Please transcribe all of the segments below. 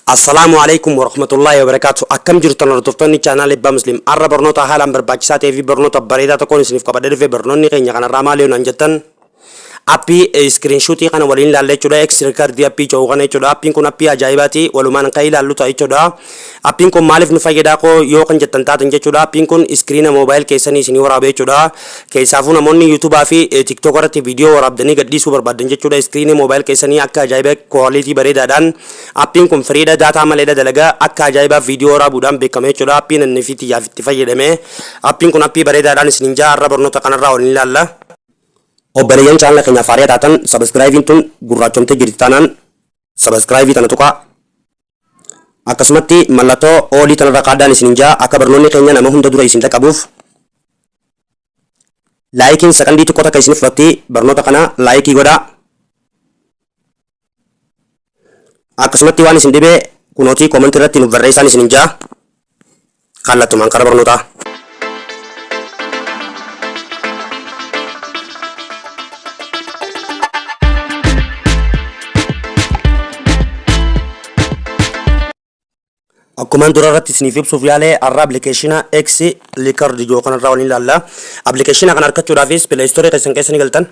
Assalaamu alaikum warahmatullaahi wabarakaatu. Akkam jirtan, hordoftoonni chaanaala Ibbaa Muslim? Har'a barnoota haalaan barbaachisaa ta'ee fi barnoota bareedaa tokkoon isiniif qabadhee dhufe. Barnoonni keenya kanarraa maali yoo naan jettan, appii screenshotii kana waliin ilaalla jechuudha. X record appii jedhu kana jechuudha. Appiin kun appii ajaa'ibaati. Walumaan kan ilaallu ta'a jechuudha. Appiin kun maaliif nu fayyadaa koo yoo kan jettan taatan jechuudha. Appiin kun screena mobile keessanii isinii waraaba jechuudha. Keessaafuu namoonni YouTubaa fi TikTok irratti viidiyoo waraabdanii gadhiisuu barbaadan jechuudha. Screenii mobile keessanii akka ajaa'ibaa quality bareedaadhaan, appiin kun freedha, data maleedha dalagaa, akka ajaa'ibaa viidiyoo waraabuudhaan beekama jechuudha. Appiin inni fi xiyyaaf itti fayyadame. Appiin kun appii bareedaadhaan isiniin jaa, har'a barnoota kanarraa waliin ilaalla. Obboleeyyan chaanala keenyaaf haariyaa taatan, subscribeiin tun gurraachomtee jirti taanaan subscribeii tana tuqaa. Akkasumatti mallattoo allii tanarra kaadhaan isiniin jaa, akka barnoonni keenya nama hunda dura isin dhaqqabuuf. Likeiin sakandii tokko takka isin fudhatti, barnoota kana likeii godhaa. Akkasumatti waan isin dhibee kunootii commentii irratti nuuf barreessaan isiniin jaa. Kallattumaan kara barnootaa. Akkumaan dura irratti isiniif ibsuuf yaale, har'a appilikeeshina X Record jiru kanarraa waliin ilaalla. Appilikeeshina kana argachuudhaafis Play Store keessan keessa ni galtan.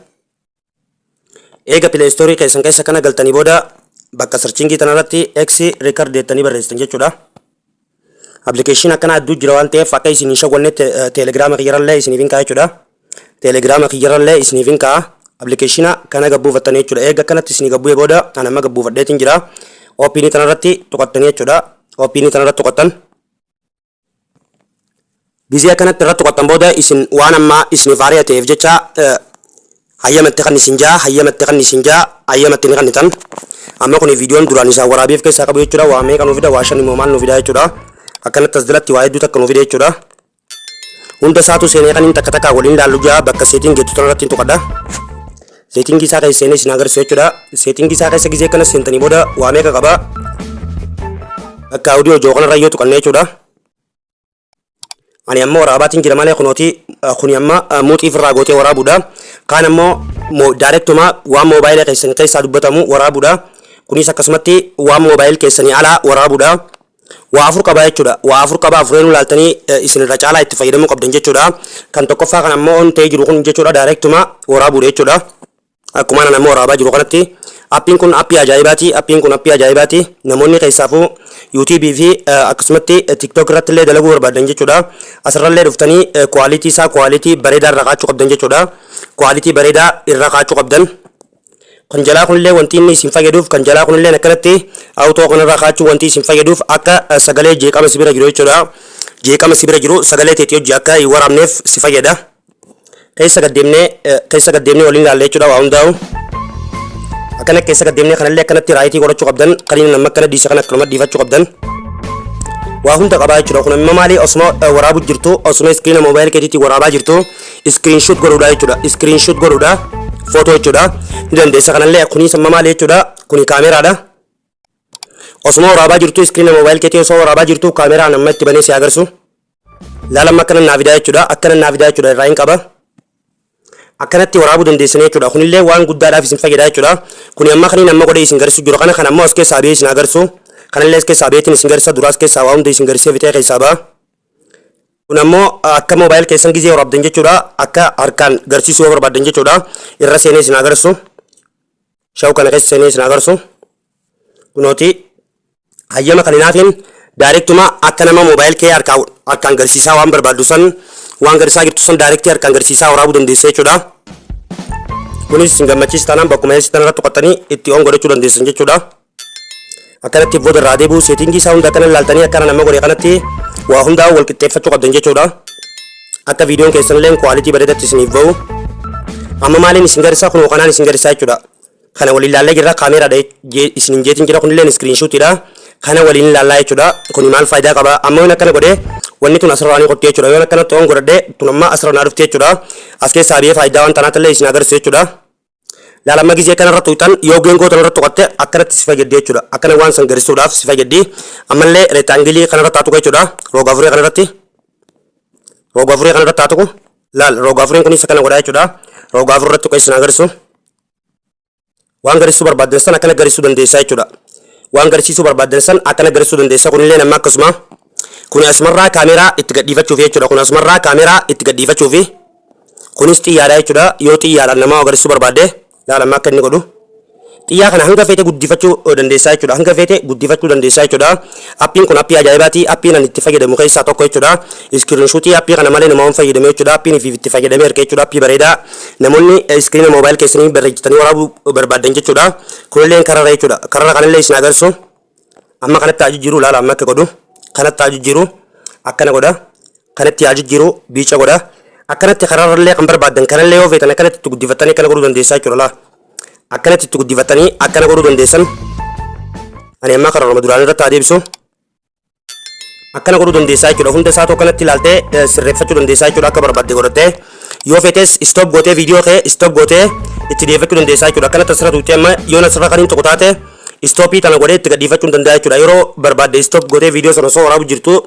Eega Play Store keessan keessa kana galtanii booda, bakka searchingii tanarratti X Record jettanii barreessitan jechuudha. Appilikeeshina akkana hedduu jira waan ta'eef, akka isin hin shawwanne Telegiraama kiyyarallee isiniif hin ka'a jechuudha. Telegiraama kiyyarallee isiniif hin ka'a. Appilikeeshina kana gabbuufattanii jechuudha. Eega akkanatti isinii gabbu'ee booda, ani amma gabbuufadheetiin jira. Openii tanarratti tuqattanii jechuudha. Openii tanarratti tuqattan. Gizee akkanatti irratti tuqattan booda, isin waan amma isiniif haari'a ta'eef jecha hayyamatti kan isin jaa, hayyamatti kan isin jaa, hayyamatti ni kannitan. Amma kun viidiyoon duraan isaan waraabeef keessaa qabu jechuudha. Waa meeqa nuu fida? Waa shan immoo maal nuu fida jechuudha. Akkanatti as jalatti waa hedduu takka nuu fida jechuudha. Hunda isaatu seenee kan inni takka takka waliin ilaallu jaa, bakka setting jettu tanarratti hin tuqadha. Settingii isaa keessa seenee isin agarsiisu jechuudha. Settingii isaa keessa gizee kana seentanii booda waa meeqa qaba? Bakka audio joo kanarra yoo tuqanne jechuudha. Ani amma waraabaatiin jira malee, kunooti kuni amma muteii ofirraa gootee waraabuudha. Kaan ammoo directuma waan moobaayila keessan keessaa dubbatamu waraabuudha. Kunis akkasumatti waan mobile keessanii alaa waraabuudha. Waa afur qaba jechuudha. Waa afur qaba, afureenuu ilaaltanii isin irra caalaa itti fayyadamuu qabdan jechuudha. Kan tokkoffaa kan ammoo on ta'ee jiru kun jechuudha, directuma waraabuudha jechuudha. Akkuma ana nama waraabaa jiru kanatti, appiin kun appii ajaa'ibaati. Appiin kun appii ajaa'ibaati. Namoonni keessaafuu YouTubeii fi akkasumatti TikTok irratti illee dalaguu barbaadan jechuudha. Asirrallee dhuftanii quality isaa quality bareedaa irra kaachuu qabdan jechuudha. Quality bareedaa irra kaachuu qabdan. Kan jalaa kunillee wanti inni isin fayyaduuf, kan jalaa kunillee akkanatti auto kanarra kaachuu wanti isin fayyaduuf, akka sagalee jeeqama si bira jiru jechuudha. Jeeqama si bira jiru sagalee teetii hojii akka hin waraabneef si fayyada. Keessa gaddeemnee waliin ilaalla jechuudha waa hundaa'u. Akkana keessa gaddeemnee kanallee akkanatti rightii godhachuu qabdan, kan inni nama akkana dhiise kana akkanuma dhiifachuu qabdan. Waa hunda qabaa jechuudha. Kun amma maali, osuma waraabuu jirtu, osuma screena mobile keetiitiin waraabaa jirtu, screenshot godhuudha jechuudha. Screenshot godhuudha. Footoo jechuudha. Ni dandeessa kanallee. Kunis amma maali jechuudha? Kuni kaameraadha. Osuma waraabaa jirtu, screena mobile keetii osoo waraabaa jirtu, kaameraan amma itti banee si agarsiisu. Laalamma, akkana naa fidaa jechuudha. Akkana naa fidaa jechuudha, irraa hin qaba. Akkanatti waraabuu dandeessanii jechuudha. Kunillee waan guddaadhaaf isin fayyada jechuudha. Kuni amma kan inni amma godhee isin garsiisu jiru kana, kan ammoo as keessaa ba'ee isin agarsiisu. Kanallee as keessaa ba'eetiin isin garsiisa, dura as keessaa waa hunda isin garsiisee fixee keessaa ba'a. Kun ammoo akka mobile keessan gizee waraabdan jechuudha. Akka harkaan garsiisuu yoo barbaaddan jechuudha. Irra seenee isin agarsiisu. Show kana keessa seenee isin agarsiisu. Kunooti hayyama kan hinaafiin directuma akka nama mobile kee harkaan garsiisaa waan barbaaddu san, waan garsiisaa jirtu san directii harkaan garsiisaa waraabuu dandeessa jechuudha. Kunis isin gammachiisa taanaan, bakkuma eessitan irratti tuqattanii itti on godhachuu dandeessan jechuudha. Akkanatti booda irraa deebi'u, settingii isaa hunda akkana ilaaltanii, akkana nama godhe kanatti waa hundaa wal qixxeeffachuu qabdan jechuudha. Akka viidiyoon keessan illee quality bareedatti isiniif bahu. Amma maaliin isin garsiisaa? Kunoo kanaan isin garsiisaa jechuudha. Kana waliin ilaallee jirra, kaameeraadha isinin jeetiin jira, kunillee screenshotiidha. Kana waliin ilaallaa jechuudha. Kuni maal faayidaa qaba? Amma yoon akkana godhe, wanni tun asirraa ni qotti jechuudha. Yoon akkanatti on godhadhe, tun amma asirra naa dhufti jechuudha. As keessaa biyya faayidaa waan tanaatillee isin agarsiisu jechuudha. Laala, amma gizee kanarra tuqxan, yoo geengoo tanarra tuqatte, akkanatti si fayyaddi jechuudha. Akkana waan san garsiisuudhaaf si fayyaddi. Ammallee rectangleii kanarra taatu jechuudha. Roga afurii kanarratti. Roga afurii kanarra taatu. Laal, roga afuriin kunis akkana godhaa jechuudha. Roga afur irratti tuqee isin agarsiisu. Waan garsiisuu barbaaddan sana akkana garsiisuu dandeessaa jechuudha. Waan garsiisuu barbaaddan san akkana garsiisuu dandeessa. Kunillee nama akkasuma. Kun asumarraa kaameraa itti gadhiifachuuf jechuudha. Kun asumarraa kaameraa itti gadhiifachuufi. Kunis xiyyaadha jechuudha. Yoo xiyyaadhaan nama agarsiisuu barbaadde, laala amma akka inni godhu. Xiyyaa kana hanga feete guddifachuu dandeessaa jechuudha. Hanga feete guddifachuu dandeessaa jechuudha. Appiin kun appii ajaa'ibaati. Appiin ani itti fayyadamu keessaa tokko jechuudha. Screenshotii appii kana malee nama waan fayyadamu jechuudha. Appiin ifiif itti fayyadamee arge jechuudha. Appii bareedaa namoonni screena mobile keessanii barreessitanii waraabuu barbaadan jechuudha. Kunillee kararra jechuudha. Kararra kanallee isin agarsiisu. Amma kanatti haa jijjiiru, laala amma akka godhu. Kanatti haa jijjiiru. Akkana godha. Kanatti haa jijjiiru, biica godha. Akkanatti kararrallee kan barbaadan kanallee yoo feetan akkanatti itti guddifattanii akkana godhuu dandeessaa jechuudha laa. Akkanatti itti guddifattanii akkana godhuu dandeessan. Ani ammaa kararruma duraan irratti haa deebisu. Akkana godhuu dandeessaa jechuudha. Hunda isaa akkanatti ilaaltee sirreeffachuu dandeessaa jechuudha akka barbaadde godhattee. Yoo feetes stop gootee, viidiyoo kee stop gootee itti deeffachuu dandeessaa jechuudha. Akkanatti asirra tuutee amma yoo asirra kan hin tuqu taate, stopii tana godhee itti gadhiifachuu hin danda'a jechuudha. Yeroo barbaadde stop gootee viidiyoo sana osoo waraabu jirtu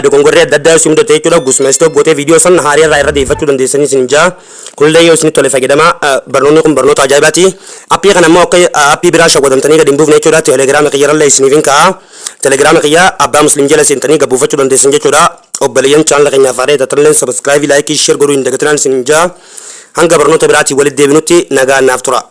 dogongorree adda addaa si mudate jechuudha. Gusuma stop gootee viidiyoo sana haarii irraa irra deeffachuu dandeessanii isin jaa. Kunillee yoo isinitti tole fayyadama. Barnoonni kun barnoota ajaa'ibaati. Appii kana immoo akka appii biraa shawwadamtanii gadi hin buufne jechuudha. Telegiraama kiyyarallee isiniif hin ka'a. Telegiraama kiyya Abbaa Muslim jala seentanii gabbuufachuu dandeessan jechuudha. Obboleeyyan channela keenyaaf haadha tatanillee subscribe, like, share godhuu hin dagatinaan isin jaa. Hanga barnoota biraatiin walitti deebinutti nagaan naaf tura.